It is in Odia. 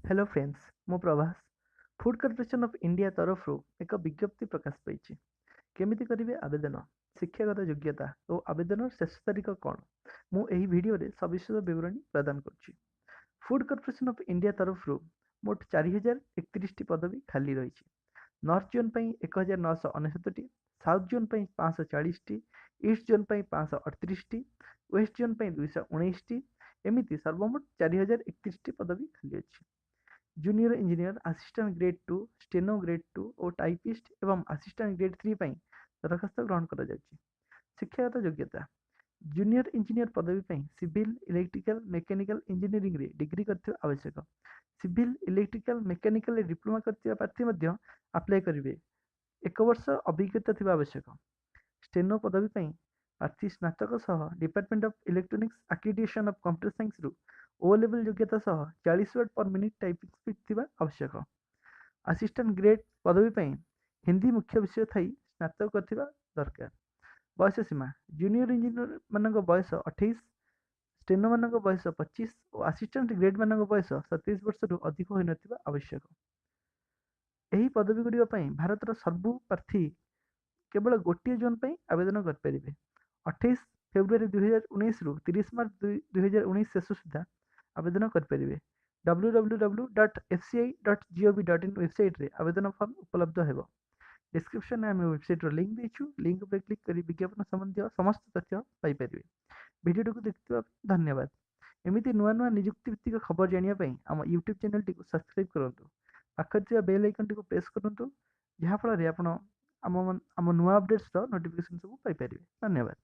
ହ୍ୟାଲୋ ଫ୍ରେଣ୍ଡସ୍, ମୁଁ Prabhas. Food corporation of India ତରଫରୁ ଏକ ବିଜ୍ଞପ୍ତି ପ୍ରକାଶ ପାଇଛି। କେମିତି କରିବେ ଆବେଦନ, ଶିକ୍ଷାଗତ ଯୋଗ୍ୟତା ଓ ଆବେଦନର ଶେଷ ତାରିଖ କ'ଣ, ମୁଁ ଏହି ଭିଡ଼ିଓରେ ସବିଶେଷ ବିବରଣୀ ପ୍ରଦାନ କରୁଛି। ଫୁଡ଼୍ କର୍ପୋରେସନ୍ ଅଫ୍ ଇଣ୍ଡିଆ ତରଫରୁ ମୋଟ 4031ଟି ପଦବୀ ଖାଲି ରହିଛି। ନର୍ଥ ଜୋନ୍ ପାଇଁ 1999ଟି, ସାଉଥ୍ ଜୋନ୍ ପାଇଁ 540ଟି, ଇଷ୍ଟ ଜୋନ୍ ପାଇଁ 538ଟି, ୱେଷ୍ଟ ଜୋନ୍ ପାଇଁ 219ଟି, ଏମିତି ସର୍ବମୋଟ 4031ଟି ପଦବୀ ଖାଲି ଅଛି। Junior engineer, assistant grade 2, steno grade 2 ଓ ଟାଇପିଷ୍ଟ ଏବଂ ଆସିଷ୍ଟାଣ୍ଟ ଗ୍ରେଡ୍ 3 ପାଇଁ ଦରଖାସ୍ତ ଗ୍ରହଣ କରାଯାଉଛି। ଶିକ୍ଷାଗତ ଯୋଗ୍ୟତା: ଜୁନିୟର ଇଞ୍ଜିନିୟର ପଦବୀ ପାଇଁ ସିଭିଲ୍, ଇଲେକ୍ଟ୍ରିକାଲ, ମେକାନିକାଲ ଇଞ୍ଜିନିୟରିଂରେ ଡିଗ୍ରୀ କରିଥିବା ଆବଶ୍ୟକ। ସିଭିଲ୍, ଇଲେକ୍ଟ୍ରିକାଲ, ମେକାନିକାଲରେ ଡିପ୍ଲୋମା କରିଥିବା ପ୍ରାର୍ଥୀ ମଧ୍ୟ ଆପ୍ଲାଏ କରିବେ। 1 ବର୍ଷ ଅଭିଜ୍ଞତା ଥିବା ଆବଶ୍ୟକ। ଷ୍ଟେନୋ ପଦବୀ ପାଇଁ ପ୍ରାର୍ଥୀ ସ୍ନାତକ ସହ department of electronics accreditation of computer ସାଇନ୍ସରୁ O level ଯୋଗ୍ୟତା ସହ 40 word per minute typing speed ଥିବା ଆବଶ୍ୟକ। ଆସିଷ୍ଟାଣ୍ଟ ଗ୍ରେଡ୍ ପଦବୀ ପାଇଁ ହିନ୍ଦୀ ମୁଖ୍ୟ ବିଷୟ ଥାଇ ସ୍ନାତକ କରିଥିବା ଦରକାର। ବୟସ ସୀମା: ଜୁନିୟର ଇଞ୍ଜିନିୟରମାନଙ୍କ ବୟସ 28, ଷ୍ଟେନୋମାନଙ୍କ ବୟସ 25 ଓ ଆସିଷ୍ଟାଣ୍ଟ ଗ୍ରେଡ୍ମାନଙ୍କ ବୟସ 27 ବର୍ଷରୁ ଅଧିକ ହୋଇନଥିବା ଆବଶ୍ୟକ। ଏହି ପଦବୀଗୁଡ଼ିକ ପାଇଁ ଭାରତର ସବୁ ପ୍ରାର୍ଥୀ କେବଳ ଗୋଟିଏ ଜୋନ୍ ପାଇଁ ଆବେଦନ କରିପାରିବେ। 28 ଫେବୃଆରୀ 2019ରୁ 30 ମାର୍ଚ୍ଚ 2019 ଶେଷ ସୁଦ୍ଧା ଆବେଦନ କରିପାରିବେ। www.fci.gov.in ୱେବସାଇଟ୍ରେ ଆବେଦନ ଫର୍ମ ଉପଲବ୍ଧ ହେବ। ଡିସ୍କ୍ରିପ୍ସନରେ ଆମେ ୱେବସାଇଟ୍ର ଲିଙ୍କ୍ ଦେଇଛୁ। ଲିଙ୍କ୍ ଉପରେ କ୍ଲିକ୍ କରି ବିଜ୍ଞାପନ ସମ୍ବନ୍ଧୀୟ ସମସ୍ତ ତଥ୍ୟ ପାଇପାରିବେ। ଭିଡ଼ିଓଟିକୁ ଦେଖିଥିବା ଧନ୍ୟବାଦ। ଏମିତି ନୂଆ ନୂଆ ନିଯୁକ୍ତି ଭିତ୍ତିକ ଖବର ଜାଣିବା ପାଇଁ ଆମ ୟୁଟ୍ୟୁବ୍ ଚ୍ୟାନେଲଟିକୁ ସବସ୍କ୍ରାଇବ୍ କରନ୍ତୁ। ପାଖରେ ଥିବା ବେଲ୍ ଆଇକନ୍ଟିକୁ ପ୍ରେସ୍ କରନ୍ତୁ, ଯାହାଫଳରେ ଆପଣ ଆମ ନୂଆ ଅପଡ଼େଟ୍ସର ନୋଟିଫିକେସନ୍ ସବୁ ପାଇପାରିବେ। ଧନ୍ୟବାଦ।